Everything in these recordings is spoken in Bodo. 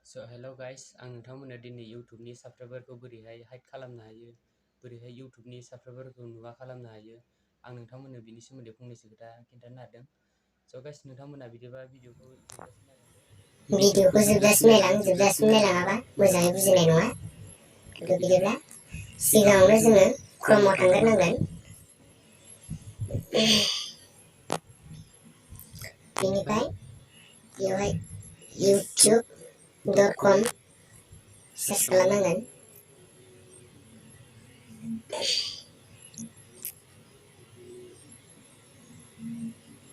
So hello guys, आं नोंथांमोननो दिनै YouTubeनि साबस्क्राइबारखौ बोरैहाय हाइड खालामनो हायो, बोरैहाय YouTubeनि साबस्क्राइबारखौ नुवा खालामनो हायो, आं नोंथांमोननो बिनि सोमोन्दै फंनैसो खोथा खिन्थानो नागिरदों। So guys, नोंथांमोना बिदिबा भिडिअखौ जोबजासिम नायलांदो। भिडिअखौ जोबजासिम नायलाङाबा मोजाङै बुजिनाय नङा। बिदिब्ला सिगाङावनो जोङो क्रमआव थांग्रोनांगोन। बेनिफ्राय बेवहाय youtube.com सार्च खालामनांगोन।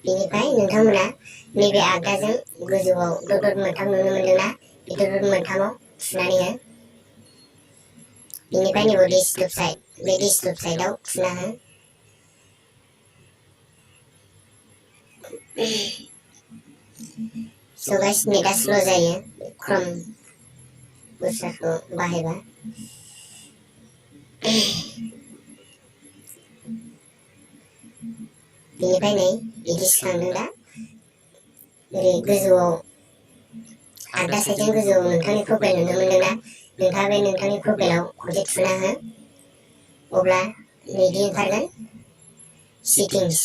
बेनिफ्राय नोंथांमोना नैबे आगदाजों गोजौआव डट मोनथाम नुनो मोनदोंना, बे डट मोनथामाव थुनानै हो। बेनिफ्राय नैबे डेस्कटप साइड, बे डेस्कटप साइडआव थुना हो। So guys, नेटआ स्ल' जायो क्रम ब्राउजारखौ बाहायबा। बेनिफ्राय नै बिदि सिखांदों दा, ओरै गोजौआव आगदा साइडजों गोजौआव नोंथांनि प्रफाइल नुनो मोनदोंना, नोंथाङा बे नोंथांनि प्रफाइलाव खनसे थुना हो। अब्ला नैदि ओंखारगोन सेटिंस,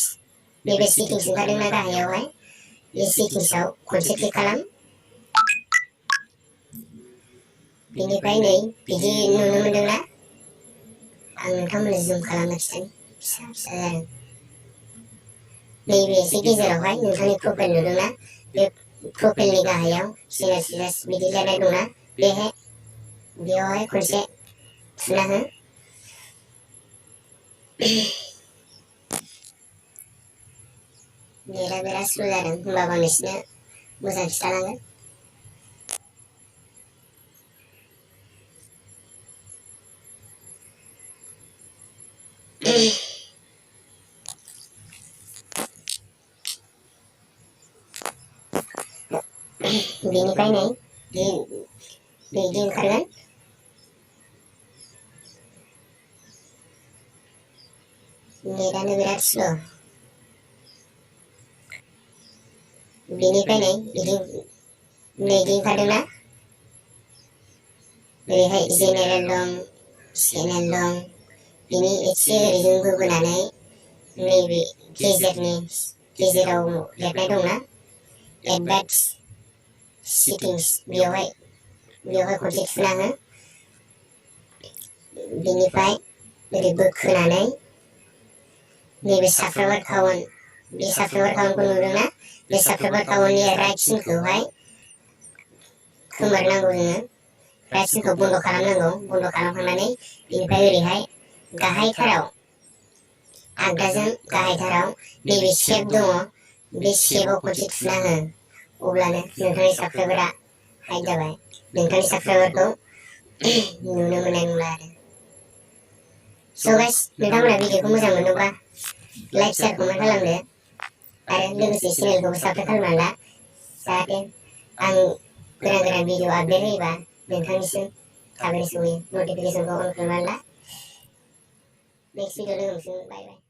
नैबे सेटिंस ओंखारदोंना गाहायावहाय, बे सेटिंसआव खनसे क्लिक खालाम। बेनिफ्राय नै बिदि नुनो मोनदोंना, आं नोंथांमोननो जुम खालामनो खिथानि, फिसा फिसा जादों। नैबे एसे गेजेरावहाय नोंथांनि प्रफाइल नुदोंना, बे प्रफाइलनि गाहायाव सिनास बिदि लिरनाय दंना, बेयावहाय खनसे थुना हो। नेटआ बिराद स्ल' जादों, होमबाबो आं नोंसिनो मोजां खिथानांगोन। बेनिफ्राय नै बिदि ओंखारगोन। नेटआनो बिराद स्ल'। बेनिफ्राय नै बिदि ओंखारदोंना, ओरैहाय जेनेरेल दं, चेनेल दं, बिनि एसे ओरैजों बोबोनानै नैबे गेजेराव लिरनाय दंना, एडभान्स सेटिंस, बेवहाय खनसे थुना हो। बेनिफ्राय ओरै बोखोनानै नैबे साबस्क्राइबार काउन्ट, बे साबस्क्राइबार काउन्टखौ नुदोंना, बे साबस्क्राइबार काउन्टनि राइट सिनखौहाय खोमोरनांगौ जोङो, राइट सिनखौ बन्द' खालामनांगौ। बन्द' खालामखांनानै बेनिफ्राय ओरैहाय गाहायथाराव, आगदाजों गाहायथाराव नैबे सेभ दङ, बे सेभआव खनसे थुना हो। अब्लानो नोंथांनि साबस्क्राइबारा हाइड जाबाय, नोंथांनि साबस्क्राइबारखौ नुनो मोननाय नंला आरो। So guys, नोंथांमोना भिडिअखौ मोजां मोनोबा लाइक शेयार कमेन्ट खालामदो, आरो लोगोसे चेनेलखौबो साबस्क्राइब खालामनानै ला, जाहाथे आं गोदान भिडिअ आपडेट होयोबा नोंथांनिसिम थाबैनो सहैयो। नटिफिकेसनखौ अन खालामनानै ला। नेक्स्ट भिडिअ लोगो मोनसिगोन, बाय बाय।